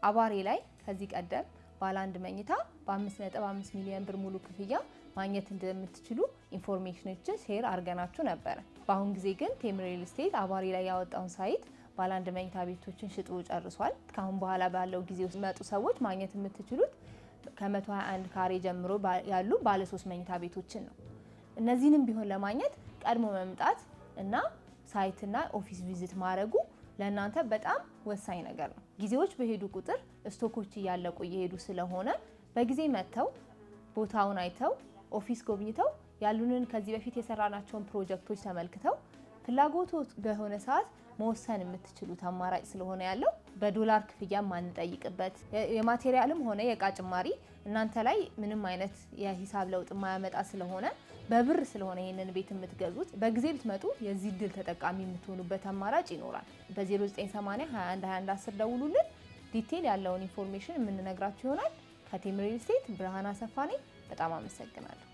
አባሬ ላይ ከዚህ ቀደም ባለ አንድ መኝታ በ5.5 ሚሊዮን ብር ሙሉ ክፍያ ማግኘት እንደምትችሉ information ኦችን share አድርገናችሁ ነበረ። በአሁን ጊዜ ግን ቴምር ሪል ስቴት አባሬ ላይ ያወጣውን site ባለ አንድ መኝታ ቤቶችን ሽጦ ጨርሷል። ከአሁን በኋላ ባለው ጊዜ ውስጥ መጡ ሰዎች ማግኘት የምትችሉት ከ121 ካሬ ጀምሮ ያሉ ባለ 3 መኝታ ቤቶችን ነው። እነዚህንም ቢሆን ለማግኘት ቀድሞ መምጣት እና site ና office visit ማድረጉ ለእናንተ በጣም ወሳኝ ነገር ነው። ጊዜዎች በሄዱ ቁጥር stock ኦች እያለቁ እየሄዱ ስለሆነ በጊዜ መጥተው ቦታውን አይተው office ጎብኝተው ያሉንን ከዚህ በፊት የሰራናቸውን ፕሮጀክቶች ተመልክተው ፍላጎቱ በሆነ ሰዓት መወሰን የምትችሉት አማራጭ ስለሆነ ያለው በዶላር ክፍያ ማንጠይቅበት የ material ም ሆነ የእቃ ጭማሪ እናንተ ላይ ምንም አይነት የሂሳብ ለውጥ የማያመጣ ስለሆነ በብር ስለሆነ ይህንን ቤት የምትገዙት በጊዜ ብትመጡ የዚህ እድል ተጠቃሚ የምትሆኑበት አማራጭ ይኖራል። በ0980 21 21 10 ደውሉልን። Detail ያለውን information የምንነግራችሁ ይሆናል። ከቴምር ሪል ስቴት ብርሃን አሰፋ ነኝ። በጣም አመሰግናለሁ።